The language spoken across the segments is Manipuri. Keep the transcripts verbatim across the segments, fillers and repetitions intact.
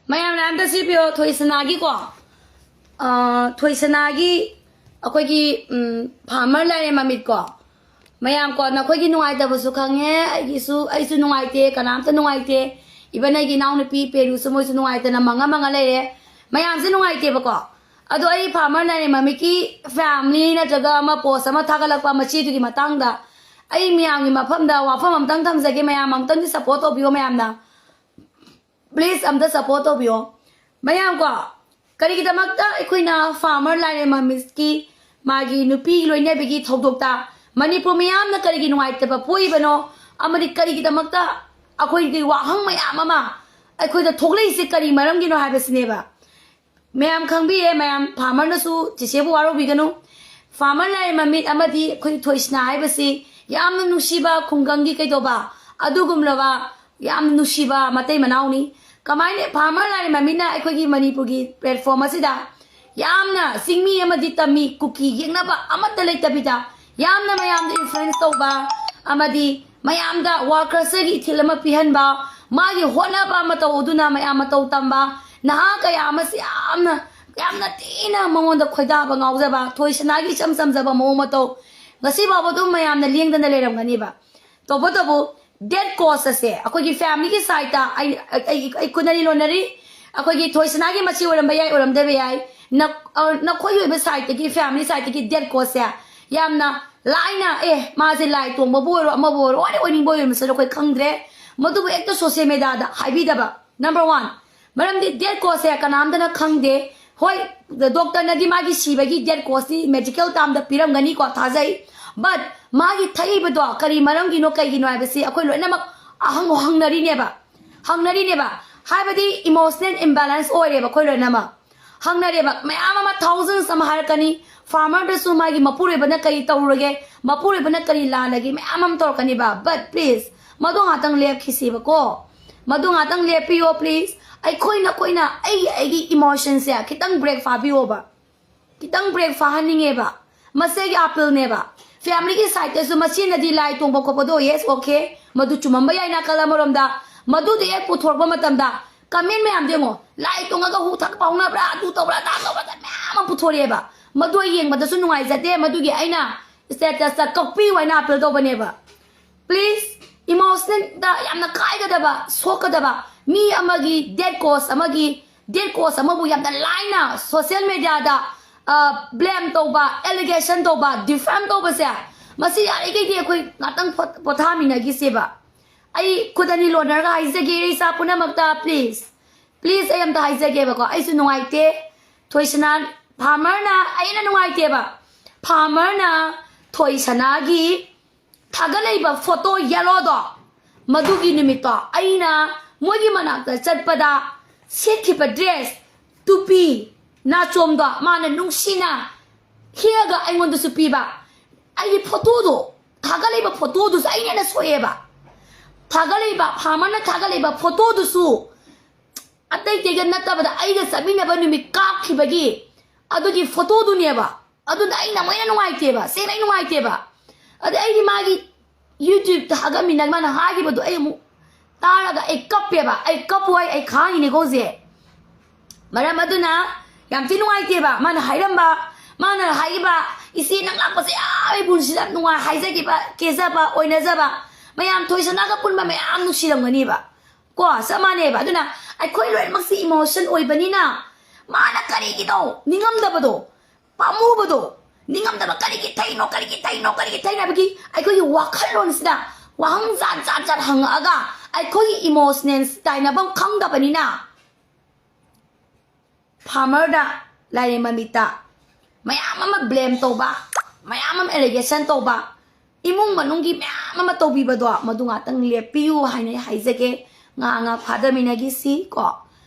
ꯃꯌꯥꯝꯅ ꯑꯝꯇ ꯁꯤ ꯄꯤꯌꯣ, ꯊꯣꯏꯁꯅꯥꯒꯤꯀꯣ꯫ ꯑ, ꯊꯣꯏꯁꯅꯥꯒꯤ ꯑꯩꯈꯣꯏꯒꯤ, ꯎꯝ, farmer ꯂꯥꯏꯔꯦꯝ ꯃꯃꯤꯠꯀꯣ꯫ ꯃꯌꯥꯝ ꯀꯣ, ꯅꯈꯣꯏꯒꯤ ꯅꯨꯡꯉꯥꯏꯇꯕꯁꯨ ꯈꯪꯉꯦ, ꯑꯩꯒꯤꯁꯨ, ꯑꯩꯁꯨ ꯅꯨꯡꯉꯥꯏꯇꯦ, ꯀꯅꯥꯝꯇ ꯅꯨꯡꯉꯥꯏꯇꯦ꯫ Even ꯑꯩꯒꯤ ꯏꯅꯥꯎꯅꯨꯄꯤ ꯄꯦꯔꯨꯁꯨ ꯃꯣꯏꯁꯨ ꯅꯨꯡꯉꯥꯏꯇꯅ ꯃꯪꯉ ꯃꯪꯉ ꯂꯩꯔꯦ꯫ ꯃꯌꯥꯝꯁꯦ ꯅꯨꯡꯉꯥꯏꯇꯦꯕꯀꯣ꯫ ꯑꯗꯣ ꯑꯩ farmer ꯂꯥꯏꯔꯦꯝ ꯃꯃꯤꯠꯀꯤ family ꯅꯠꯇ꯭ꯔꯒ ꯑꯃ post ꯑꯃ ꯊꯥꯒꯠꯂꯛꯄ ꯃꯆꯦꯗꯨꯒꯤ ꯃꯇꯥꯡꯗ ꯑꯩ ꯃꯌꯥꯝꯒꯤ ꯃꯐꯝꯗ ꯋꯥꯐꯝ ꯑꯝꯇꯪ ꯊꯝꯖꯒꯦ, ꯃꯌꯥꯝ ꯑꯝꯇꯪꯗꯤ support ꯇꯧꯕꯤꯌꯣ ꯃꯌꯥꯝꯅ꯫ Please ꯑꯝꯇ support ꯇꯧꯕꯤꯌꯣ꯫ ꯃꯌꯥꯝ ꯀꯣ, ꯀꯔꯤꯒꯤꯗꯃꯛꯇ ꯑꯩꯈꯣꯏꯅ farmer ꯂꯥꯏꯔꯦꯝ ꯃꯃꯤꯠꯀꯤ ꯃꯥꯒꯤ ꯅꯨꯄꯤ ꯂꯣꯏꯅꯕꯤꯒꯤ ꯊꯧꯗꯣꯛꯇ ꯃꯅꯤꯄꯨꯔ ꯃꯤꯌꯥꯝꯅ ꯀꯔꯤꯒꯤ ꯅꯨꯡꯉꯥꯏꯇꯕ ꯄꯣꯛꯏꯕꯅꯣ? ꯑꯃꯗꯤ ꯀꯔꯤꯒꯤꯗꯃꯛꯇ ꯑꯩꯈꯣꯏꯒꯤ ꯋꯥꯍꯪ ꯃꯌꯥꯝ ꯑꯃ ꯑꯩꯈꯣꯏꯗ ꯊꯣꯛꯂꯛꯏꯁꯦ ꯀꯔꯤ ꯃꯔꯝꯒꯤꯅꯣ ꯍꯥꯏꯕꯁꯤꯅꯦꯕ꯫ ꯃꯌꯥꯝ ꯈꯪꯕꯤꯔꯦ, ꯃꯌꯥꯝ farmer ꯅꯁꯨ ꯆꯦꯆꯦꯕꯨ ꯋꯥꯔꯧꯕꯤꯒꯅꯨ꯫ Farmer ꯂꯥꯏꯔꯦꯝ ꯃꯃꯤꯠ ꯑꯃꯗꯤ ꯑꯩꯈꯣꯏ ꯊꯣꯏꯁꯅꯥ ꯍꯥꯏꯕꯁꯤ ꯌꯥꯝꯅ ꯅꯨꯡꯁꯤꯕ ꯈꯨꯡꯒꯪꯒꯤ ꯀꯩꯗꯧꯕ ꯑꯗꯨꯒꯨꯝꯂꯕ ꯌꯥꯝꯅ ꯅꯨꯡꯁꯤꯕ ꯃꯇꯩ ꯃꯅꯥꯎꯅꯤ꯫ ꯀꯃꯥꯏꯅ farmer ꯂꯥꯏꯔꯦꯝ ꯃꯃꯤꯠꯅ ꯑꯩꯈꯣꯏꯒꯤ ꯃꯅꯤꯄꯨꯔꯒꯤ platform ꯑꯁꯤꯗ ꯌꯥꯝꯅ ꯆꯤꯡꯃꯤ ꯑꯃꯗꯤ ꯇꯝꯃꯤ ꯀꯨꯀꯤ ꯌꯦꯛꯅꯕ ꯑꯃꯠꯇ ꯂꯩꯇꯕꯤꯗ ꯌꯥꯝꯅ ꯃꯌꯥꯝꯗ influence ꯇꯧꯕ ꯑꯃꯗꯤ ꯃꯌꯥꯝꯗ ꯋꯥ ꯀꯜꯆꯔꯒꯤ ꯏꯊꯤꯜ ꯑꯃ ꯄꯤꯍꯟꯕ, ꯃꯥꯒꯤ ꯍꯣꯠꯅꯕ ꯃꯇꯧ ꯑꯗꯨꯅ ꯃꯌꯥꯝ ꯃꯇꯧ ꯇꯝꯕ, ꯅꯍꯥ ꯀꯌꯥ ꯑꯃꯁꯤ ꯌꯥꯝꯅ, ꯌꯥꯝꯅ ꯊꯤꯅ ꯃꯉꯣꯟꯗ ꯈꯣꯏꯗꯥꯕ ꯉꯥꯎꯖꯕ, ꯊꯣꯏꯁꯅꯥꯒꯤ ꯏꯆꯝ ꯆꯝꯖꯕ ꯃꯑꯣꯡ ꯃꯇꯧ ꯉꯁꯤ ꯐꯥꯎꯕ ꯑꯗꯨꯝ ꯃꯌꯥꯝꯅ ꯂꯦꯡꯗꯅ ꯂꯩꯔꯝꯒꯅꯤꯕ꯫ ꯇꯧꯕꯇꯕꯨ dead cause ꯑꯁꯦ ꯑꯩꯈꯣꯏꯒꯤ family ꯒꯤ side ꯇ ꯑꯩ, ꯑꯩ, ꯑꯩ, ꯑꯩ ꯀꯨꯟꯅꯔꯤ ꯂꯣꯟꯅꯔꯤ, ꯑꯩꯈꯣꯏꯒꯤ ꯊꯣꯏꯁꯅꯥꯒꯤ ꯃꯆꯦ ꯑꯣꯏꯔꯝꯕ ꯌꯥꯏ, ꯑꯣꯏꯔꯝꯗꯕ ꯌꯥꯏ, ꯅ-, ꯑ, ꯅꯈꯣꯏꯒꯤ ꯑꯣꯏꯕ side ꯇꯒꯤ, family side ꯇꯒꯤ dead cause ꯁꯦ ꯌꯥꯝꯅ ꯂꯥꯏꯅ, ꯑꯦ, ꯃꯥꯁꯦ ꯂꯥꯏ ꯇꯣꯡꯕꯕꯨ ꯑꯣꯏꯔꯣ, ꯑꯃꯕꯨ ꯑꯣꯏꯔꯣ, ꯑꯣꯏꯅ ꯑꯣꯏꯅꯤꯡꯕ ꯑꯣꯏꯔꯝꯕꯁꯨ ꯑꯩꯈꯣꯏ ꯈꯪꯗ꯭ꯔꯦ꯫ ꯃꯗꯨꯕꯨ ꯍꯦꯛꯇ social media ꯗ ꯍꯥꯏꯕꯤꯗꯕ꯫ Number one, ꯃꯔꯝꯗꯤ dead cause ꯁꯦ ꯀꯅꯥꯝꯇꯅ ꯈꯪꯗꯦ꯫ ꯍꯣꯏ, doctor ꯅꯗꯤ ꯃꯥꯒꯤ ꯁꯤꯕꯒꯤ dead cause T medical term ꯗ ꯄꯤꯔꯝꯒꯅꯤꯀꯣ, ꯊꯥꯖꯩ꯫ But ꯃꯥꯒꯤ ꯊꯛꯏꯕꯗꯣ ꯀꯔꯤ ꯃꯔꯝꯒꯤꯅꯣ, ꯀꯩꯒꯤꯅꯣ ꯍꯥꯏꯕꯁꯤ ꯑꯩꯈꯣꯏ ꯂꯣꯏꯅꯃꯛ ꯑꯍꯪ ꯍꯪꯅꯔꯤꯅꯦꯕ, ꯍꯪꯅꯔꯤꯅꯦꯕ꯫ ꯍꯥꯏꯕꯗꯤ emotional imbalance ꯑꯣꯏꯔꯦꯕ ꯑꯩꯈꯣꯏ ꯂꯣꯏꯅꯃꯛ꯫ ꯍꯪꯅꯔꯦꯕ, ꯃꯌꯥꯝ ꯑꯃ thousands ꯑꯃ ꯍꯥꯏꯔꯛꯀꯅꯤ꯫ Farmer ꯗꯁꯨ ꯃꯥꯒꯤ ꯃꯄꯨꯔꯣꯏꯕꯅ ꯀꯔꯤ ꯇꯧꯔꯨꯔꯒꯦ, ꯃꯄꯨꯔꯣꯏꯕꯅ ꯀꯔꯤ ꯂꯥꯜꯂꯒꯦ, ꯃꯌꯥꯝ ꯑꯃ ꯇꯧꯔꯛꯀꯅꯤꯕ꯫ But please, ꯃꯗꯨ ꯉꯥꯛꯇꯪ ꯂꯦꯞꯈꯤꯁꯦꯕꯀꯣ꯫ ꯃꯗꯨ ꯉꯥꯛꯇꯪ ꯂꯦꯞꯄꯤꯌꯣ please꯫ ꯑꯩꯈꯣꯏ ꯅꯈꯣꯏꯅ ꯑꯩꯒꯤ, ꯑꯩꯒꯤ emotion ꯁꯦ ꯈꯤꯇꯪ break ꯐꯥꯕꯤꯌꯣꯕ꯫ ꯈꯤꯇꯪ break ꯐꯥꯍꯟꯅꯤꯡꯉꯦꯕ꯫ ꯃꯁꯤꯒꯤ appeal ꯅꯦꯕ꯫ Family ꯒꯤ side ꯇꯁꯨ ꯃꯆꯦꯅꯗꯤ ꯂꯥꯏ ꯇꯣꯡꯕ ꯈꯣꯠꯄꯗꯣ, yes, okay, ꯃꯗꯨ ꯆꯨꯝꯃꯝꯕ ꯌꯥꯏ ꯅꯥꯀꯜ ꯑꯃꯔꯣꯝꯗ꯫ ꯃꯗꯨꯗꯣ ꯍꯦꯛ ꯄꯨꯊꯣꯔꯛꯄ ꯃꯇꯝꯗ ꯀꯃꯦꯟ ꯃꯌꯥꯝꯗꯣ ꯌꯦꯡꯉꯣ, ꯂꯥꯏ ꯇꯣꯡꯉꯒ ꯍꯨ ꯊꯛꯄ ꯍꯧꯅꯕ꯭ꯔꯥ, ꯑꯗꯨ ꯇꯧꯕ꯭ꯔꯥ, ꯑꯗꯥ ꯇꯧꯕ꯭ꯔꯥ, ꯃꯌꯥꯝ ꯑꯃ ꯄꯨꯊꯣꯔꯛꯑꯦꯕ꯫ ꯃꯗꯨ ꯑꯩ ꯌꯦꯡꯕꯗꯁꯨ ꯅꯨꯡꯉꯥꯏꯖꯗꯦ꯫ ꯃꯗꯨꯒꯤ ꯑꯩꯅ statusꯇ ꯀꯛꯄꯤꯌꯨ ꯍꯥꯏꯅ ꯑꯥꯄꯤꯜ ꯇꯧꯕꯅꯦꯕ꯫ Please, emotionalꯗ ꯌꯥꯝꯅ ꯀꯥꯏꯒꯗꯕ, ꯁꯣꯛꯀꯗꯕ, ꯃꯤ ꯑꯃꯒꯤ dead cause ꯑꯃꯒꯤ dead cause ꯑꯃꯕꯨ ꯌꯥꯝꯅ ꯂꯥꯏꯅ social mediaꯗ blame ꯇꯧꯕ, allegation ꯇꯧꯕ, defame ꯇꯧꯕꯁꯦ, ꯃꯁꯤ ꯌꯥꯔꯤꯈꯩꯗꯤ ꯑꯩꯈꯣꯏ ꯉꯥꯛꯇꯪ ꯄꯣꯊꯥꯃꯤꯟꯅꯈꯤꯁꯦꯕ꯫ ꯑꯩ ꯈꯨꯠ ꯑꯅꯤ ꯂꯣꯟꯅꯔꯒ ꯍꯥꯏꯖꯒꯦ, ꯏꯁꯥ ꯄꯨꯝꯅꯃꯛꯇ, please, please, ꯑꯩ ꯑꯝꯇ ꯍꯥꯏꯖꯒꯦꯕꯀꯣ꯫ ꯑꯩꯁꯨ ꯅꯨꯡꯉꯥꯏꯇꯦ꯫ ꯊꯣꯏꯁꯅꯥ, farmerꯅ, ꯑꯩꯅ ꯅꯨꯡꯉꯥꯏꯇꯦꯕ꯫ Farmerꯅ ꯊꯣꯏꯁꯅꯥꯒꯤ ꯊꯥꯒꯠꯂꯛꯏꯕ photo yellowꯗꯣ, ꯃꯗꯨꯒꯤ ꯅꯨꯃꯤꯠꯇꯣ ꯑꯩꯅ ꯃꯣꯏꯒꯤ ꯃꯅꯥꯛꯇ ꯆꯠꯄꯗ ꯁꯦꯠꯈꯤꯕ dress, ꯇꯨꯄꯤ, ꯅꯥꯆꯣꯝꯗꯣ ꯃꯥꯅ ꯅꯨꯡꯁꯤꯅ ꯍꯦꯛꯑꯒ ꯑꯩꯉꯣꯟꯗꯁꯨ ꯄꯤꯕ꯫ ꯑꯩꯒꯤ photoꯗꯣ, ꯊꯥꯒꯠꯂꯛꯏꯕ photoꯗꯨꯁꯨ ꯑꯩꯅ ꯍꯦꯟꯅ ꯁꯣꯛꯑꯦꯕ꯫ ꯊꯥꯒꯠꯂꯛꯏꯕ, farmerꯅ ꯊꯥꯒꯠꯂꯛꯏꯕ photoꯗꯨꯁꯨ ꯑꯇꯩ ꯑꯇꯩꯒ ꯅꯠꯇꯕꯗ ꯑꯩꯒ ꯆꯠꯃꯤꯟꯅꯕ ꯅꯨꯃꯤꯠ ꯀꯥꯞꯈꯤꯕꯒꯤ ꯑꯗꯨꯒꯤ photoꯗꯨꯅꯦꯕ꯫ ꯑꯗꯨꯅ ꯑꯩꯅ ꯑꯃꯨꯛ ꯍꯦꯟꯅ ꯅꯨꯡꯉꯥꯏꯇꯦꯕ, ꯁꯦꯡꯅ ꯑꯩ ꯅꯨꯡꯉꯥꯏꯇꯦꯕ꯫ ꯑꯗꯩ ꯑꯩꯒꯤ ꯃꯥꯒꯤ YouTubeꯇ ꯊꯥꯒꯠꯃꯤꯟꯅ ꯃꯥꯅ ꯍꯥꯏꯈꯤꯕꯗꯣ ꯑꯩ ꯑꯃꯨꯛ ꯇꯥꯔꯒ ꯑꯩ ꯀꯞꯄꯦꯕ꯫ ꯑꯩ ꯀꯞꯄꯣꯏ, ꯑꯩ ꯈꯥꯡꯉꯤꯅꯤꯀꯣ ꯍꯧꯖꯤꯛ꯫ ꯃꯔꯝ ꯑꯗꯨꯅ ꯌꯥꯝ ꯊꯤ ꯅꯨꯡꯉꯥꯏꯇꯦꯕ꯫ ꯃꯥꯅ ꯍꯥꯏꯔꯝꯕ, ꯃꯥꯅ ꯍꯥꯏꯈꯤꯕ, "ꯏꯆꯦ ꯅꯪ ꯂꯥꯛꯄꯁꯦ ꯌꯥꯝ ꯑꯩ ꯄꯨꯟꯁꯤꯗ ꯌꯥꯝ ꯅꯨꯡꯉꯥꯏ", ꯍꯥꯏꯖꯈꯤꯕ, ꯀꯦꯖꯕ, ꯑꯣꯏꯅꯖꯕ ꯃꯌꯥꯝ, ꯊꯣꯏꯁꯅꯥꯒ ꯄꯨꯟꯕ ꯃꯌꯥꯝ ꯅꯨꯡꯁꯤꯔꯝꯒꯅꯤꯕ꯫ ꯀꯣ, ꯆꯞ ꯃꯥꯟꯅꯩꯕ꯫ ꯑꯗꯨꯅ ꯑꯩꯈꯣꯏ ꯂꯣꯏꯅꯃꯛꯁꯤ emotion ꯑꯣꯏꯕꯅꯤꯅ ꯃꯥꯅ ꯀꯔꯤꯒꯤꯅꯣ ꯅꯤꯡꯉꯝꯗꯕꯗꯣ, ꯄꯥꯝꯃꯨꯕꯗꯣ, ꯅꯤꯡꯉꯝꯗꯕ ꯀꯔꯤꯒꯤ ꯊꯩꯅꯣ, ꯀꯔꯤꯒꯤ ꯊꯩꯅꯣ, ꯀꯔꯤꯒꯤ ꯊꯩꯅꯣ ꯍꯥꯏꯕꯒꯤ ꯑꯩꯈꯣꯏꯒꯤ ꯋꯥꯈꯜꯂꯣꯟꯁꯤꯗ ꯋꯥꯍꯪ ꯖꯥꯠ ꯖꯥꯠ ꯖꯥꯠ ꯍꯪꯉꯛꯑꯒ ꯑꯩꯈꯣꯏꯒꯤ emotionꯁ ꯇꯥꯏꯅꯐꯝ ꯈꯪꯗꯕꯅꯤꯅ farmerꯗ ꯂꯥꯏꯔꯦꯝꯕ ꯃꯤꯠꯇ ꯃꯌꯥꯝ ꯑꯃ blame ꯇꯧꯕ, ꯃꯌꯥꯝ ꯑꯃ allegation ꯇꯧꯕ, ꯏꯃꯨꯡ ꯃꯅꯨꯡꯒꯤ ꯃꯌꯥꯝ ꯑꯃ ꯇꯧꯕꯤꯕꯗꯣ ꯃꯗꯨ ꯉꯥꯛꯇꯪ ꯂꯦꯞꯄꯤꯌꯨ ꯍꯥꯏꯅ ꯑꯩ ꯍꯥꯏꯖꯒꯦ꯫ ꯉꯥꯏꯍꯥꯛ ꯉꯥꯏꯍꯥꯛ ꯐꯥꯗꯃꯤꯟꯅꯈꯤꯁꯤ ꯀꯣ꯫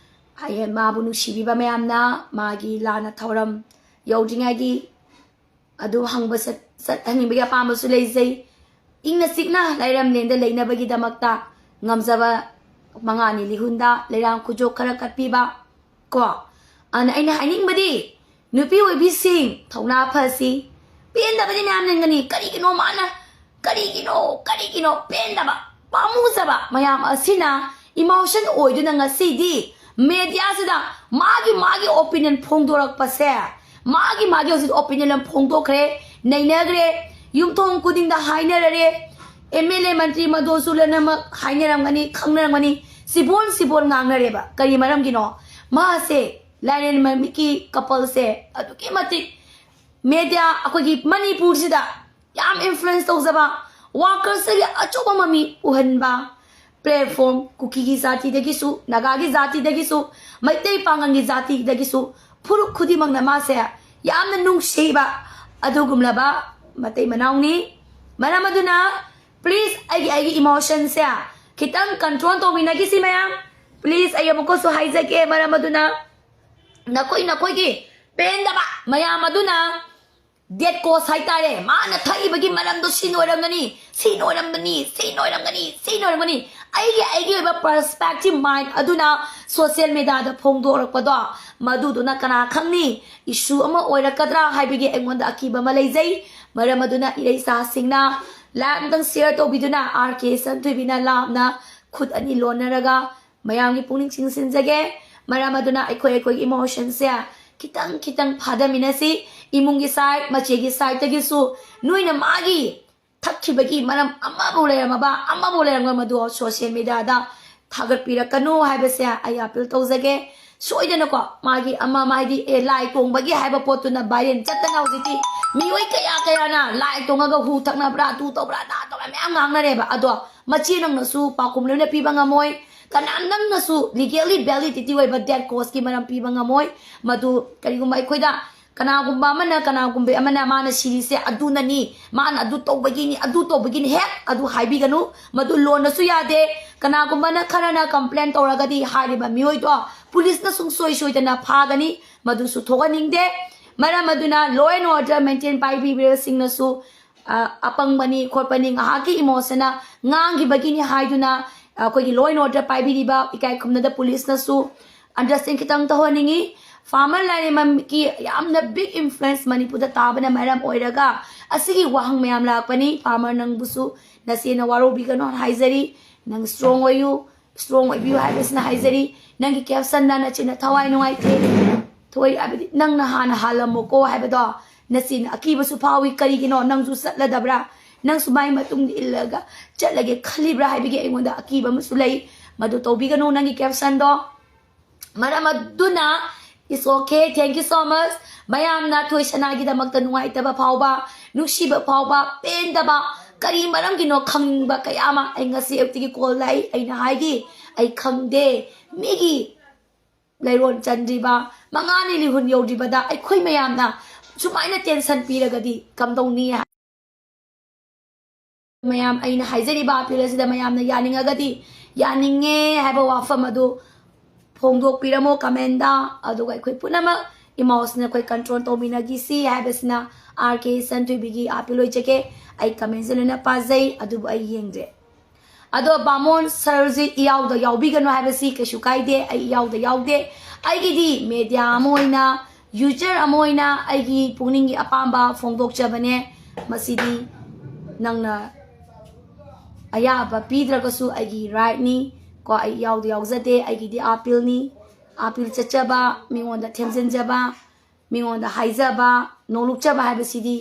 ꯑꯩ ꯃꯥꯕꯨ ꯅꯨꯡꯁꯤꯕꯤꯕ ꯃꯌꯥꯝꯅ ꯃꯥꯒꯤ ꯂꯥꯟꯅ ꯊꯧꯔꯝ ꯌꯧꯗ꯭ꯔꯤꯉꯩꯒꯤ ꯑꯗꯨ ꯍꯪꯕ ꯆꯠ-, ꯆꯠꯍꯟꯅꯤꯡꯕꯒꯤ ꯑꯄꯥꯝꯕꯁꯨ ꯂꯩꯖꯩ꯫ ꯏꯪꯅ ꯆꯤꯛꯅ ꯂꯥꯏꯔꯝꯂꯦꯟꯗ ꯂꯩꯅꯕꯒꯤꯗꯃꯛꯇ ꯉꯝꯖꯕ ꯃꯉꯥꯅꯤ ꯂꯤꯍꯨꯟꯗ ꯂꯩꯔꯥꯡ ꯈꯨꯖꯣꯛ ꯈꯔ ꯀꯠꯄꯤꯕ ꯀꯣ꯫ ꯑꯗꯨꯅ ꯑꯩꯅ ꯍꯥꯏꯅꯤꯡꯕꯗꯤ ꯅꯨꯄꯤ ꯑꯣꯏꯕꯤꯁꯤꯡ ꯊꯧꯅꯥ ꯐꯁꯤ꯫ ꯄꯦꯟꯗꯕꯗꯤ ꯃꯌꯥꯝ ꯂꯩꯔꯝꯒꯅꯤ, "ꯀꯔꯤꯒꯤꯅꯣ ꯃꯥꯅ, ꯀꯔꯤꯒꯤꯅꯣ, ꯀꯔꯤꯒꯤꯅꯣ?" ꯄꯦꯟꯗꯕ, ꯄꯥꯝꯃꯨꯖꯕ ꯃꯌꯥꯝ ꯑꯁꯤꯅ Emotion ꯑꯣꯏꯗꯨꯅ ꯉꯁꯤꯗꯤ mediaꯁꯤꯗ ꯃꯥꯒꯤ ꯃꯥꯒꯤ opinion ꯐꯣꯡꯗꯣꯔꯛꯄꯁꯦ, ꯃꯥꯒꯤ ꯃꯥꯒꯤ ꯍꯧꯖꯤꯛ opinion ꯑꯃ ꯐꯣꯡꯗꯣꯛꯈ꯭ꯔꯦ, ꯅꯩꯅꯈ꯭ꯔꯦ, ꯌꯨꯝꯊꯣꯡ ꯈꯨꯗꯤꯡꯗ ꯍꯥꯏꯅꯔꯔꯦ꯫ MLA ꯃꯟꯇ꯭ꯔꯤ ꯃꯗꯨꯁꯨ ꯂꯣꯏꯅꯃꯛ ꯍꯥꯏꯅꯔꯝꯒꯅꯤ, ꯈꯪꯅꯔꯝꯒꯅꯤ꯫ ꯁꯤꯕꯣꯟ ꯁꯤꯕꯣꯟ ꯉꯥꯡꯅꯔꯦꯕ꯫ ꯀꯔꯤ ꯃꯔꯝꯒꯤꯅꯣ? ꯃꯥꯁꯦ ꯂꯥꯏꯔꯦꯟ ꯃꯃꯤꯠꯀꯤ coupleꯁꯦ ꯑꯗꯨꯛꯀꯤ ꯃꯇꯤꯛ media, ꯑꯩꯈꯣꯏꯒꯤ ꯃꯅꯤꯄꯨꯔꯁꯤꯗ ꯌꯥꯝ influence ꯇꯧꯖꯕ, workersꯇꯒꯤ ꯑꯆꯧꯕ ꯃꯃꯤ ꯎꯍꯟꯕ platform, ꯀꯨꯀꯤꯒꯤ ꯖꯥꯇꯤꯗꯒꯤꯁꯨ, ꯅꯥꯒꯥꯒꯤ ꯖꯥꯇꯤꯗꯒꯤꯁꯨ, ꯃꯩꯇꯩ ꯄꯥꯉꯜꯒꯤ ꯖꯥꯇꯤꯗꯒꯤꯁꯨ, ꯐꯨꯔꯨꯞ ꯈꯨꯗꯤꯡꯃꯛꯅ ꯃꯥꯁꯦ ꯌꯥꯝꯅ ꯅꯨꯡꯁꯤꯕ ꯑꯗꯨꯒꯨꯝꯂꯕ ꯃꯇꯩ ꯃꯅꯥꯎꯅꯤ꯫ ꯃꯔꯝ ꯑꯗꯨꯅ please ꯑꯩꯒꯤ ꯑꯩꯒꯤ emotionꯁꯦ ꯈꯤꯇꯪ control ꯇꯧꯃꯤꯟꯅꯈꯤꯁꯤ ꯃꯌꯥꯝ꯫ Please ꯑꯩ ꯑꯃꯨꯛꯀꯁꯨ ꯍꯥꯏꯖꯒꯦ, ꯃꯔꯝ ꯑꯗꯨꯅ ꯅꯈꯣꯏ ꯅꯈꯣꯏꯒꯤ ꯄꯦꯟꯗꯕ ꯃꯌꯥꯝ ꯑꯗꯨꯅ dead cause ꯍꯥꯏꯇꯥꯔꯦ, ꯃꯥꯅ ꯊꯛꯏꯕꯒꯤ ꯃꯔꯝꯗꯣ ꯁꯤꯅ ꯑꯣꯏꯔꯝꯒꯅꯤ, ꯁꯤꯅ ꯑꯣꯏꯔꯝꯒꯅꯤ, ꯁꯤꯅ ꯑꯣꯏꯔꯝꯒꯅꯤ, ꯁꯤꯅ ꯑꯣꯏꯔꯝꯒꯅꯤ꯫ ꯑꯩꯒꯤ ꯑꯩꯒꯤ ꯑꯣꯏꯕ perspective mind ꯑꯗꯨꯅ social mediaꯗ ꯐꯣꯡꯗꯣꯔꯛꯄꯗꯣ, ꯃꯗꯨꯗꯨꯅ ꯀꯅꯥ ꯈꯪꯅꯤ, issue ꯑꯃ ꯑꯣꯏꯔꯛꯀꯗ꯭ꯔꯥ ꯍꯥꯏꯕꯒꯤ ꯑꯩꯉꯣꯟꯗ ꯑꯀꯤꯕ ꯑꯃ ꯂꯩꯖꯩ꯫ ꯃꯔꯝ ꯑꯗꯨꯅ ꯏꯔꯩꯆꯥꯁꯤꯡꯅ like ꯑꯝꯇꯪ share ꯇꯧꯕꯤꯗꯨꯅ, R K ꯁꯟꯊꯣꯏꯕꯤꯅ ꯂꯥꯞꯅ ꯈꯨꯠ ꯑꯅꯤ ꯂꯣꯟꯅꯔꯒ ꯃꯌꯥꯝꯒꯤ ꯄꯨꯛꯅꯤꯡ ꯆꯤꯡꯁꯤꯟꯖꯒꯦ꯫ ꯃꯔꯝ ꯑꯗꯨꯅ ꯑꯩꯈꯣꯏ ꯑꯩꯈꯣꯏꯒꯤ emotionꯁꯦ ꯈꯤꯇꯪ ꯈꯤꯇꯪ ꯐꯥꯗꯃꯤꯟꯅꯁꯤ꯫ ꯏꯃꯨꯡꯒꯤ side, ꯃꯆꯦꯒꯤ sideꯇꯒꯤꯁꯨ ꯅꯣꯏꯅ ꯃꯥꯒꯤ ꯊꯛꯈꯤꯕꯒꯤ ꯃꯔꯝ ꯑꯃꯕꯨ ꯂꯩꯔꯝꯃꯕ, ꯑꯃꯕꯨ ꯂꯩꯔꯝꯃꯕ, ꯃꯗꯨ social mediaꯗ ꯊꯥꯒꯠꯄꯤꯔꯛꯀꯅꯨ ꯍꯥꯏꯕꯁꯦ ꯑꯩ appeal ꯇꯧꯖꯒꯦ꯫ ꯁꯣꯏꯗꯅꯀꯣ ꯃꯥꯒꯤ ꯑꯃ ꯑꯃ ꯍꯥꯏꯗꯤ, ꯑꯦ, ꯂꯥꯏ ꯇꯣꯡꯕꯒꯤ ꯍꯥꯏꯕ ꯄꯣꯠꯇꯨꯅ viral ꯆꯠꯇꯅ ꯍꯧꯖꯤꯛꯇꯤ ꯃꯤꯑꯣꯏ ꯀꯌꯥ ꯀꯌꯥꯅ ꯂꯥꯏ ꯇꯣꯡꯉꯒ ꯍꯨ ꯊꯛꯅꯕ꯭ꯔꯥ, ꯑꯗꯨ ꯇꯧꯕ꯭ꯔꯥ, ꯑꯗꯥ ꯇꯧꯕ꯭ꯔꯥ ꯃꯌꯥꯝ ꯉꯥꯡꯅꯔꯦꯕ꯫ ꯑꯗꯣ ꯃꯆꯦ ꯅꯪꯅꯁꯨ ꯄꯥꯎꯈꯨꯝ ꯂꯣꯏꯅ ꯄꯤꯕ ꯉꯝꯃꯣꯏ, ꯀꯅꯥ ꯅꯪꯅꯁꯨ legally validity ꯑꯣꯏꯕ dead causeꯀꯤ ꯃꯔꯝ ꯄꯤꯕ ꯉꯝꯃꯣꯏ꯫ ꯃꯗꯨ ꯀꯔꯤꯒꯨꯝꯕ ꯑꯩꯈꯣꯏꯗ ꯀꯅꯥꯒꯨꯝꯕ ꯑꯃꯅ, ꯀꯅꯥꯒꯨꯝꯕ ꯑꯃꯅ ꯃꯥꯅ ꯁꯤꯔꯤꯁꯦ ꯑꯗꯨꯅꯅꯤ, ꯃꯥꯅ ꯑꯗꯨ ꯇꯧꯕꯒꯤꯅꯤ, ꯑꯗꯨ ꯇꯧꯕꯒꯤꯅꯤ, ꯍꯦꯛ ꯑꯗꯨ ꯍꯥꯏꯕꯤꯒꯅꯨ꯫ ꯃꯗꯨ ꯂꯣꯟꯅꯁꯨ ꯌꯥꯗꯦ꯫ ꯀꯅꯥꯒꯨꯝꯕꯅ ꯈꯔꯅ complain ꯇꯧꯔꯒꯗꯤ ꯍꯥꯏꯔꯤꯕ ꯃꯤꯑꯣꯏꯗꯣ policeꯅ ꯁꯨꯡꯁꯣꯏ ꯁꯣꯏꯗꯅ ꯐꯥꯒꯅꯤ꯫ ꯃꯗꯨꯁꯨ ꯊꯣꯛꯍꯟꯅꯤꯡꯗꯦ꯫ ꯃꯔꯝ ꯑꯗꯨꯅ law and order maintain ꯄꯥꯏꯕꯤꯕꯁꯤꯡꯅꯁꯨ, ꯑ, ꯑꯄꯪꯕꯅꯤ ꯈꯣꯠꯄꯅꯤ, ꯉꯥꯏꯍꯥꯛꯀꯤ emotionꯅ ꯉꯥꯡꯈꯤꯕꯒꯤꯅꯤ ꯍꯥꯏꯗꯨꯅ ꯑꯩꯈꯣꯏꯒꯤ law and order ꯄꯥꯏꯕꯤꯔꯤꯕ ꯏꯀꯥꯏ ꯈꯨꯝꯅꯗ policeꯅꯁꯨ understand ꯈꯤꯇꯪ ꯇꯧꯍꯟꯅꯤꯡꯉꯤ꯫ Farmer ꯂꯥꯏꯔꯦꯝꯕꯝꯒꯤ ꯌꯥꯝꯅ big influence ꯃꯅꯤꯄꯨꯔꯗ ꯇꯥꯕꯅ ꯃꯔꯝ ꯑꯣꯏꯔꯒ ꯑꯁꯤꯒꯤ ꯋꯥꯍꯪ ꯃꯌꯥꯝ ꯂꯥꯛꯄꯅꯤ꯫ Farmer ꯅꯪꯕꯨꯁꯨ ꯅꯆꯦꯅ ꯋꯥꯔꯧꯕꯤꯒꯅꯨ ꯍꯥꯏꯖꯔꯤ꯫ ꯅꯪ strong ꯑꯣꯏꯌꯨ꯫ ꯏꯁꯇ꯭ꯔꯣꯡ ꯑꯣꯏꯕꯤꯌꯨ ꯍꯥꯏꯕꯁꯤꯅ ꯍꯥꯏꯖꯔꯤ꯫ ꯅꯪꯒꯤ ꯀꯦꯞꯁꯟꯗ "ꯅꯆꯤꯟꯅ ꯊꯋꯥꯏ ꯅꯨꯡꯉꯥꯏꯇꯦ, ꯊꯣꯏ ꯍꯥꯏꯕꯗꯤ ꯅꯪꯅ ꯍꯥꯟꯅ ꯍꯥꯜꯂꯝꯃꯣꯀꯣ" ꯍꯥꯏꯕꯗꯣ, ꯅꯆꯤꯟ ꯑꯀꯤꯕꯁꯨ ꯐꯥꯎꯏ꯫ ꯀꯔꯤꯒꯤꯅꯣ? ꯅꯪꯁꯨ ꯆꯠꯂꯗꯕ꯭ꯔꯥ? ꯅꯪꯁꯨ ꯃꯥꯏ ꯃꯇꯨꯡ ꯏꯜꯂꯒ ꯆꯠꯂꯒꯦ ꯈꯜꯂꯤꯕ꯭ꯔꯥ ꯍꯥꯏꯕꯒꯤ ꯑꯩꯉꯣꯟꯗ ꯑꯀꯤꯕ ꯑꯃꯁꯨ ꯂꯩ꯫ ꯃꯗꯨ ꯇꯧꯕꯤꯒꯅꯨ ꯅꯪꯒꯤ ꯀꯦꯞꯁꯟꯗꯣ꯫ ꯃꯔꯝ ꯑꯗꯨꯅ, "It's okay, thank you so much." ꯃꯌꯥꯝꯅ ꯊꯣꯏ ꯁꯅꯥꯒꯤꯗꯃꯛꯇ ꯅꯨꯡꯉꯥꯏꯇꯕ ꯐꯥꯎꯕ, ꯅꯨꯡꯁꯤꯕ ꯐꯥꯎꯕ, ꯄꯦꯟꯗꯕ, ꯀꯔꯤ ꯃꯔꯝꯒꯤꯅꯣ ꯈꯪꯅꯤꯡꯕ ꯀꯌꯥ ꯑꯃ ꯑꯩ ꯉꯁꯤ ꯑꯌꯨꯛꯇꯒꯤ ꯀꯣꯜ ꯂꯥꯛꯏ꯫ ꯑꯩꯅ ꯍꯥꯏꯈꯤ, "ꯑꯩ ꯈꯪꯗꯦ, ꯃꯤꯒꯤ ꯂꯩꯔꯣꯟ ꯆꯟꯗ꯭ꯔꯤꯕ, ꯃꯉꯥꯅꯤ ꯂꯤꯍꯨꯟ ꯌꯧꯗ꯭ꯔꯤꯕꯗ ꯑꯩꯈꯣꯏ ꯃꯌꯥꯝꯅ ꯁꯨꯃꯥꯏꯅ ꯇꯦꯟꯁꯟ ꯄꯤꯔꯒꯗꯤ ꯀꯝꯗꯧꯅꯤ?" ꯃꯌꯥꯝ, ꯑꯩꯅ ꯍꯥꯏꯖꯔꯤꯕ ꯑꯄꯤꯜ ꯑꯁꯤꯗ ꯃꯌꯥꯝꯅ ꯌꯥꯅꯤꯡꯉꯒꯗꯤ, ꯌꯥꯅꯤꯡꯉꯦ ꯍꯥꯏꯕ ꯋꯥꯐꯝ ꯑꯗꯨ ꯐꯣꯡꯗꯣꯛꯄꯤꯔꯝꯃꯣ ꯀꯃꯦꯟꯗ꯫ ꯑꯗꯨꯒ ꯑꯩꯈꯣꯏ ꯄꯨꯝꯅꯃꯛ ꯏꯃꯣꯁꯅꯦꯜ ꯑꯩꯈꯣꯏ ꯀꯟꯇ꯭ꯔꯣꯜ ꯇꯧꯃꯤꯟꯅꯈꯤꯁꯤ ꯍꯥꯏꯕꯁꯤꯅ ꯑꯥꯔ ꯀꯦ ꯁꯟꯊꯣꯏꯕꯤꯒꯤ ꯑꯄꯤꯜ ꯑꯣꯏꯖꯒꯦ꯫ ꯑꯩ ꯀꯃꯦꯟꯁꯦ ꯂꯣꯏꯅ ꯄꯥꯖꯩ, ꯑꯗꯨꯕꯨ ꯑꯩ ꯌꯦꯡꯗ꯭ꯔꯦ꯫ ꯑꯗꯣ ꯕꯥꯃꯣꯟ ꯁꯔꯁꯤ ꯏꯌꯥꯎꯗ ꯌꯥꯎꯕꯤꯒꯅꯨ ꯍꯥꯏꯕꯁꯤ ꯀꯩꯁꯨ ꯀꯥꯏꯗꯦ, ꯑꯩ ꯏꯌꯥꯎꯗ ꯌꯥꯎꯗꯦ꯫ ꯑꯩꯒꯤꯗꯤ ꯃꯦꯗꯤꯌꯥ ꯑꯃ ꯑꯣꯏꯅ, ꯌꯨꯖꯔ ꯑꯃ ꯑꯣꯏꯅ ꯑꯩꯒꯤ ꯄꯨꯛꯅꯤꯡꯒꯤ ꯑꯄꯥꯝꯕ ꯐꯣꯡꯗꯣꯛꯆꯕꯅꯦ꯫ ꯃꯁꯤꯗꯤ ꯅꯪꯅ ꯑꯌꯥꯕ ꯄꯤꯗ꯭ꯔꯒꯁꯨ ꯑꯩꯒꯤ ꯔꯥꯏꯠꯅꯤ ꯀꯣ, ꯑꯩ ꯏꯌꯥꯎꯗ ꯌꯥꯎꯖꯗꯦ꯫ ꯑꯩꯒꯤꯗꯤ ꯑꯥꯄꯤꯜꯅꯤ, ꯑꯥꯄꯤꯜ ꯆꯠꯆꯕ, ꯃꯤꯉꯣꯟꯗ ꯊꯦꯝꯖꯤꯟꯖꯕ, ꯃꯤꯉꯣꯟꯗ ꯍꯥꯏꯖꯕ, ꯅꯣꯂꯨꯛꯆꯕ ꯍꯥꯏꯕꯁꯤꯗꯤ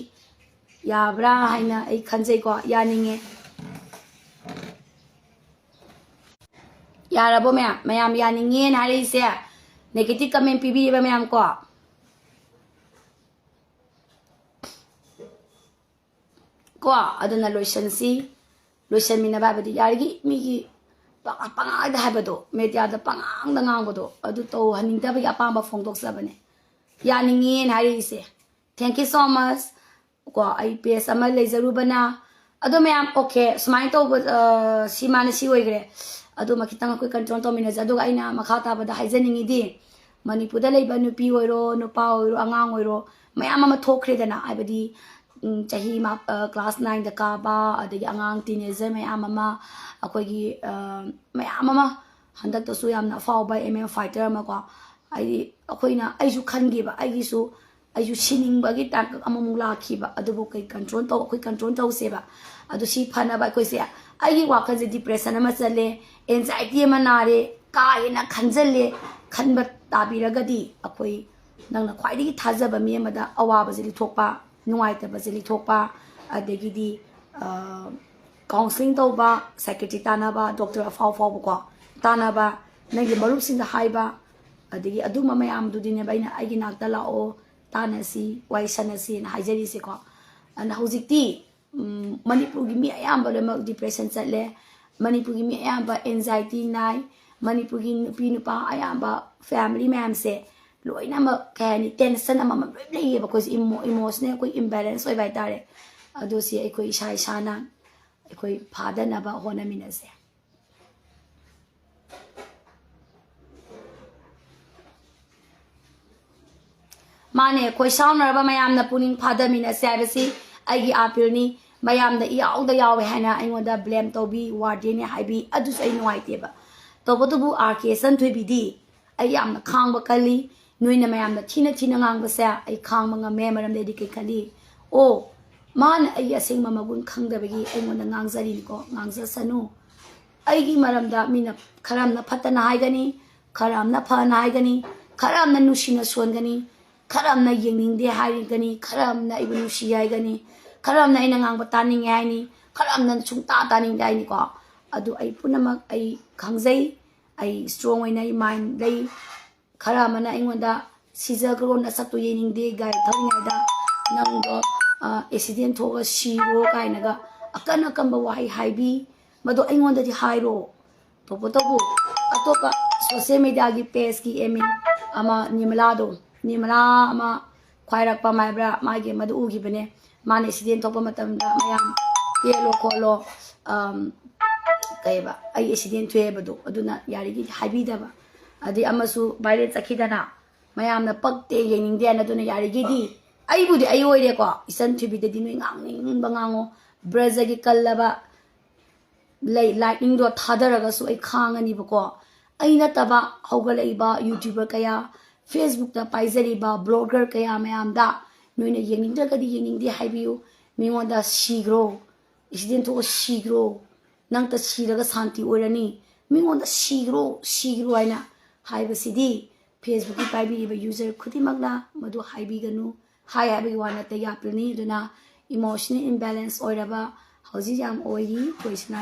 ꯌꯥꯕ꯭ꯔꯥ ꯍꯥꯏꯅ ꯑꯩ ꯈꯟꯖꯩꯀꯣ, ꯌꯥꯅꯤꯡꯉꯦ꯫ ꯌꯥꯔꯕꯣ ꯃꯌꯥꯝ? ꯃꯌꯥꯝ ꯌꯥꯅꯤꯡꯉꯦꯅ ꯍꯥꯏꯔꯛꯏꯁꯦ, ꯅꯦꯒꯦꯇꯤꯚ ꯀꯃꯦꯟ ꯄꯤꯕꯤꯔꯤꯕ ꯃꯌꯥꯝ ꯀꯣ꯫ ꯀꯣ, ꯑꯗꯨꯅ ꯂꯣꯏꯁꯟꯁꯤ꯫ ꯂꯣꯏꯁꯟꯃꯤꯟꯅꯕ ꯍꯥꯏꯕꯗꯤ ꯌꯥꯔꯤꯒꯤ ꯃꯤꯒꯤ ꯄ-, ꯄꯉꯥꯡꯗ ꯍꯥꯏꯕꯗꯣ, ꯃꯦꯗꯤꯌꯥꯗ ꯄꯉꯥꯡꯗ ꯉꯥꯡꯕꯗꯣ, ꯑꯗꯨ ꯇꯧꯍꯟꯅꯤꯡꯗꯕꯒꯤ ꯑꯄꯥꯝꯕ ꯐꯣꯡꯗꯣꯛꯆꯕꯅꯦ꯫ ꯌꯥꯅꯤꯡꯉꯦꯅ ꯍꯥꯏꯔꯛꯏꯁꯦ꯫ Thank you so much꯫ ꯀꯣ, ꯑꯩ ꯄꯦꯖ ꯑꯃ ꯂꯩꯖꯔꯨꯕꯅ꯫ ꯑꯗꯣ ꯃꯌꯥꯝ, ꯑꯣꯀꯦ, ꯁꯨꯃꯥꯏꯅ ꯇꯧꯕ, ꯑ, ꯁꯤ ꯃꯥꯅ ꯁꯤ ꯑꯣꯏꯈ꯭ꯔꯦ꯫ ꯑꯗꯨꯃ ꯈꯤꯇꯪ ꯑꯩꯈꯣꯏ ꯀꯟꯇ꯭ꯔꯣꯜ ꯇꯧꯃꯤꯟꯅꯁꯦ꯫ ꯑꯗꯨꯒ ꯑꯩꯅ ꯃꯈꯥ ꯇꯥꯕꯗ ꯍꯥꯏꯖꯅꯤꯡꯉꯤꯗꯤ, ꯃꯅꯤꯄꯨꯔꯗ ꯂꯩꯕ ꯅꯨꯄꯤ ꯑꯣꯏꯔꯣ, ꯅꯨꯄꯥ ꯑꯣꯏꯔꯣ, ꯑꯉꯥꯡ ꯑꯣꯏꯔꯣ, ꯃꯌꯥꯝ ꯑꯃ ꯊꯣꯛꯈ꯭ꯔꯦꯗꯅ, ꯍꯥꯏꯕꯗꯤ, ꯎꯝ, ꯆꯍꯤ ꯃꯥ-, ꯑ, ꯀ꯭ꯂꯥꯁ ꯅꯥꯏꯟꯗ ꯀꯥꯕ, ꯑꯗꯒꯤ ꯑꯉꯥꯡ ꯇꯤꯅꯦꯖꯔ ꯃꯌꯥꯝ ꯑꯃ, ꯑꯩꯈꯣꯏꯒꯤ, ꯑ, ꯃꯌꯥꯝ ꯑꯃ, ꯍꯟꯗꯛꯇꯁꯨ ꯌꯥꯝꯅ ꯑꯐꯥꯎꯕ ꯑꯦꯝ ꯑꯦꯝ ꯐꯥꯏꯇꯔ ꯑꯃꯀꯣ, ꯍꯥꯏꯗꯤ ꯑꯩꯈꯣꯏꯅ, ꯑꯩꯁꯨ ꯈꯟꯈꯤꯕ, ꯑꯩꯒꯤꯁꯨ, ꯑꯩꯁꯨ ꯁꯤꯅꯤꯡꯕꯒꯤ ꯇꯥꯡꯀꯛ ꯑꯃꯃꯨꯛ ꯂꯥꯛꯈꯤꯕ, ꯑꯗꯨꯕꯨ ꯀꯩ ꯀꯟꯇ꯭ꯔꯣꯜ ꯇꯧ, ꯑꯩꯈꯣꯏ ꯀꯟꯇ꯭ꯔꯣꯜ ꯇꯧꯁꯦꯕ꯫ ꯑꯗꯨ ꯁꯤ ꯐꯅꯕ ꯑꯩꯈꯣꯏꯁꯦ ꯑꯩꯒꯤ ꯋꯥꯈꯜꯁꯦ ꯗꯤꯄ꯭ꯔꯦꯁꯟ ꯑꯃ ꯆꯠꯂꯦ, ꯑꯦꯟꯖꯥꯏꯇꯤ ꯑꯃ ꯅꯥꯔꯦ, ꯀꯥ ꯍꯦꯟꯅ ꯈꯟꯖꯜꯂꯦ, ꯈꯟꯕ ꯇꯥꯕꯤꯔꯒꯗꯤ ꯑꯩꯈꯣꯏ, ꯅꯪꯅ ꯈ꯭ꯋꯥꯏꯗꯒꯤ ꯊꯥꯖꯕ ꯃꯤ ꯑꯃꯗ ꯑꯋꯥꯕꯁꯦ ꯂꯤꯊꯣꯛꯄ, ꯅꯨꯡꯉꯥꯏꯇꯕꯁꯦ ꯂꯤꯊꯣꯛꯄ, ꯑꯗꯒꯤꯗꯤ ꯀꯥꯎꯟꯁꯤꯂꯤꯡ ꯇꯧꯕ, ꯁꯥꯏꯀꯦꯇ꯭ꯔꯤ ꯇꯥꯟꯅꯕ, ꯗꯣꯛꯇꯔ ꯑꯐꯥꯎ ꯑꯐꯥꯎꯕꯀꯣ ꯇꯥꯟꯅꯕ, ꯅꯪꯒꯤ ꯃꯔꯨꯞꯁꯤꯡꯗ ꯍꯥꯏꯕ, ꯑꯗꯒꯤ ꯑꯗꯨꯝꯕ ꯃꯌꯥꯝꯗꯨꯗꯤꯅꯦꯕ ꯑꯩꯅ ꯑꯩꯒꯤ ꯅꯥꯛꯇ ꯂꯥꯛꯑꯣ, ꯇꯥꯟꯅꯁꯤ, ꯋꯥꯔꯤ ꯁꯥꯟꯅꯁꯤꯅ ꯍꯥꯏꯖꯔꯤꯁꯦꯀꯣ꯫ ꯑꯗꯨꯅ ꯍꯧꯖꯤꯛꯇꯤ ꯎꯝ, ꯃꯅꯤꯄꯨꯔꯒꯤ ꯃꯤ ꯑꯌꯥꯝꯕ ꯂꯣꯏꯅꯃꯛ ꯗꯤꯄ꯭ꯔꯦꯁꯟ ꯆꯠꯂꯦ, ꯃꯅꯤꯄꯨꯔꯒꯤ ꯃꯤ ꯑꯌꯥꯝꯕ ꯑꯦꯟꯖꯥꯏꯇꯤ ꯅꯥꯏ, ꯃꯅꯤꯄꯨꯔꯒꯤ ꯅꯨꯄꯤ ꯅꯨꯄꯥ ꯑꯌꯥꯝꯕ ꯐꯦꯃꯤꯂꯤ ꯃꯌꯥꯝꯁꯦ ꯂꯣꯏꯅꯃꯛ ꯀꯩ ꯍꯥꯏꯅꯤ, ꯇꯦꯟꯁꯟ ꯑꯃꯃꯝ ꯂꯣꯏ ꯂꯩꯌꯦꯕ꯫ ꯑꯩꯈꯣꯏꯁꯦ ꯏꯃꯣ ꯏꯃꯣꯁꯅꯦꯜ ꯑꯩꯈꯣꯏ ꯏꯝꯕꯦꯂꯦꯟꯁ ꯑꯣꯏꯕ ꯍꯥꯏꯇꯥꯔꯦ꯫ ꯑꯗꯣ ꯁꯤ ꯑꯩꯈꯣꯏ ꯏꯁꯥ ꯏꯁꯥꯅ ꯑꯩꯈꯣꯏ ꯐꯥꯗꯅꯕ ꯍꯣꯠꯅꯃꯤꯟꯅꯁꯦ꯫ ꯃꯥꯅꯦ, ꯑꯩꯈꯣꯏ ꯁꯥꯎꯅꯔꯕ ꯃꯌꯥꯝꯅ ꯄꯨꯛꯅꯤꯡ ꯐꯥꯗꯃꯤꯟꯅꯁꯦ ꯍꯥꯏꯕꯁꯤ ꯑꯩꯒꯤ ꯑꯥꯄꯤꯜꯅꯤ꯫ ꯃꯌꯥꯝꯗ ꯏꯌꯥꯎꯗ ꯌꯥꯎꯋꯦ ꯍꯥꯏꯅ ꯑꯩꯉꯣꯟꯗ ꯕ꯭ꯂꯦꯝ ꯇꯧꯕꯤ, ꯋꯥꯔꯗꯦꯅꯦ ꯍꯥꯏꯕꯤ, ꯑꯗꯨꯁꯨ ꯑꯩ ꯅꯨꯡꯉꯥꯏꯇꯦꯕ꯫ ꯇꯧꯕꯇꯕꯨ ꯑꯥꯔ ꯀꯦ ꯁꯟꯊꯣꯏꯕꯤꯗꯤ ꯑꯩ ꯌꯥꯝꯅ ꯈꯥꯡꯕ ꯀꯜꯂꯤ꯫ ꯅꯣꯏꯅ ꯃꯌꯥꯝꯅ ꯊꯤꯅ ꯊꯤꯅ ꯉꯥꯡꯕꯁꯦ ꯑꯩ ꯈꯥꯡꯕ ꯉꯝꯃꯦ, ꯃꯔꯝꯗꯤ ꯑꯩꯗꯤ ꯀꯩ ꯈꯜꯂꯤ? ꯑꯣ, ꯃꯥꯅ ꯑꯩꯒꯤ ꯑꯁꯦꯡꯕ ꯃꯒꯨꯟ ꯈꯪꯗꯕꯒꯤ ꯑꯩꯉꯣꯟꯗ ꯉꯥꯡꯖꯔꯤꯅꯤꯀꯣ, ꯉꯥꯡꯖꯁꯅꯨ꯫ ꯑꯩꯒꯤ ꯃꯔꯝꯗ ꯃꯤꯅ ꯈꯔ ꯑꯃꯅ ꯐꯠꯇꯅ ꯍꯥꯏꯒꯅꯤ, ꯈꯔ ꯑꯃꯅ ꯐꯅ ꯍꯥꯏꯒꯅꯤ, ꯈꯔ ꯑꯃꯅ ꯅꯨꯡꯁꯤꯅ ꯁꯣꯟꯒꯅꯤ, ꯈꯔ ꯑꯃꯅ ꯌꯦꯡꯅꯤꯡꯗꯦ ꯍꯥꯏꯒꯅꯤ, ꯈꯔ ꯑꯃꯅ ꯑꯩꯕꯨ ꯅꯨꯡꯁꯤ ꯍꯥꯏꯒꯅꯤ, ꯈꯔ ꯑꯃꯅ ꯑꯩꯅ ꯉꯥꯡꯕ ꯇꯥꯅꯤꯡꯉꯦ ꯍꯥꯏꯅꯤ, ꯈꯔ ꯑꯃꯅ ꯁꯨꯡꯇꯥ ꯇꯥꯅꯤꯡꯗꯦ ꯍꯥꯏꯅꯤꯀꯣ꯫ ꯑꯗꯨ ꯑꯩ ꯄꯨꯝꯅꯃꯛ ꯑꯩ ꯈꯪꯖꯩ, ꯑꯩ ꯏꯁꯇ꯭ꯔꯣꯡ ꯑꯣꯏꯅ ꯑꯩ ꯃꯥꯏꯟ ꯂꯩ꯫ ꯈꯔ ꯑꯃꯅ ꯑꯩꯉꯣꯟꯗ "ꯁꯤꯖꯈ꯭ꯔꯣ, ꯅꯁꯛꯇꯣ ꯌꯦꯡꯅꯤꯡꯗꯦ, ꯒꯥꯔꯤ ꯊꯧꯔꯤꯉꯩꯗ ꯅꯪꯗꯣ ꯑꯦꯛꯁꯤꯗꯦꯟ ꯊꯣꯛꯑꯒ ꯁꯤꯔꯣ" ꯀꯥꯏꯅꯒ ꯑꯀꯟ ꯑꯀꯟꯕ ꯋꯥꯍꯩ ꯍꯥꯏꯕꯤ꯫ ꯃꯗꯣ ꯑꯩꯉꯣꯟꯗꯗꯤ ꯍꯥꯏꯔꯣ꯫ ꯇꯧꯕꯇꯕꯨ ꯑꯇꯣꯞꯄ ꯁꯣꯁꯤꯌꯦꯜ ꯃꯦꯗꯤꯌꯥꯒꯤ ꯄꯦꯖꯀꯤ ꯑꯦꯃꯤꯟ ꯑꯃ ꯅꯤꯃꯂꯥꯗꯣ, ꯅꯤꯃꯂꯥ ꯑꯃ ꯈ꯭ꯋꯥꯏꯔꯥꯛꯄꯝ ꯍꯥꯏꯕ꯭ꯔꯥ, ꯃꯥꯒꯤ ꯑꯃꯗꯨ ꯎꯈꯤꯕꯅꯦ꯫ ꯃꯥꯅ ꯑꯦꯛꯁꯤꯗꯦꯟ ꯊꯣꯛꯄ ꯃꯇꯝꯗ ꯃꯌꯥꯝ ꯄꯦꯜꯂꯣ ꯈꯣꯠꯂꯣ, ꯑꯝ, ꯀꯩꯕ, ꯑꯩ ꯑꯦꯛꯁꯤꯗꯦꯟ ꯊꯣꯛꯑꯦ ꯍꯥꯏꯕꯗꯣ, ꯑꯗꯨꯅ ꯌꯥꯔꯤꯈꯩꯗꯤ ꯍꯥꯏꯕꯤꯗꯕ꯫ ꯑꯗꯩ ꯑꯃꯁꯨ ꯚꯥꯏꯔꯦꯜ ꯆꯠꯈꯤꯗꯅ, ꯃꯌꯥꯝꯅ "ꯄꯛꯇꯦ, ꯌꯦꯡꯅꯤꯡꯗꯦ" ꯍꯥꯏꯅ꯫ ꯑꯗꯨꯅ ꯌꯥꯔꯤꯈꯩꯗꯤ ꯑꯩꯕꯨꯗꯤ ꯑꯩ ꯑꯣꯏꯔꯦꯀꯣ, ꯏꯆꯟ ꯊꯣꯏꯕꯤꯗꯗꯤ ꯅꯣꯏ ꯉꯥꯡꯅꯤꯡꯕ ꯉꯥꯡꯉꯣ, ꯕ꯭ꯔꯖꯒꯤ ꯀꯜꯂꯕ ꯂꯩ, ꯂꯥꯏꯠꯅꯤꯡꯗꯣ ꯊꯥꯗꯔꯒꯁꯨ ꯑꯩ ꯈꯥꯡꯉꯅꯤꯕꯀꯣ꯫ ꯑꯩ ꯅꯠꯇꯕ ꯍꯧꯒꯠꯂꯛꯏꯕ ꯌꯨꯇ꯭ꯌꯨꯕꯔ ꯀꯌꯥ, ꯐꯦꯁꯕꯨꯛꯇ ꯄꯥꯏꯖꯔꯤꯕ ꯕ꯭ꯂꯣꯒꯔ ꯀꯌꯥ ꯃꯌꯥꯝꯗ ꯅꯣꯏꯅ ꯌꯦꯡꯅꯤꯡꯗ꯭ꯔꯒꯗꯤ ꯌꯦꯡꯅꯤꯡꯗꯦ ꯍꯥꯏꯕꯤꯌꯨ꯫ ꯃꯤꯉꯣꯟꯗ "ꯁꯤꯈ꯭ꯔꯣ, ꯑꯦꯛꯁꯤꯗꯦꯟ ꯊꯣꯛꯑ ꯁꯤꯈ꯭ꯔꯣ, ꯅꯪꯇ ꯁꯤꯔꯒ ꯁꯥꯟꯇꯤ ꯑꯣꯏꯔꯅꯤ, ꯃꯤꯉꯣꯟꯗ ꯁꯤꯈ꯭ꯔꯣ, ꯁꯤꯈ꯭ꯔꯣ ꯍꯥꯏꯅ ꯍꯥꯏꯕꯁꯤꯗꯤ Facebookꯀꯤ ꯄꯥꯏꯕꯤꯔꯤꯕ user ꯈꯨꯗꯤꯡꯃꯛꯅ ꯃꯗꯨ ꯍꯥꯏꯕꯤꯒꯅꯨ꯫ ꯍꯥꯏ ꯍꯥꯏꯕꯒꯤ ꯋꯥ ꯅꯠꯇꯦ, ꯌꯥꯄ꯭ꯔꯅꯤ꯫ ꯑꯗꯨꯅ emotional imbalance ꯑꯣꯏꯔꯕ ꯍꯧꯖꯤꯛ ꯌꯥꯝ ꯑꯣꯏꯔꯤ ꯑꯩꯈꯣꯏ ꯁꯅꯥ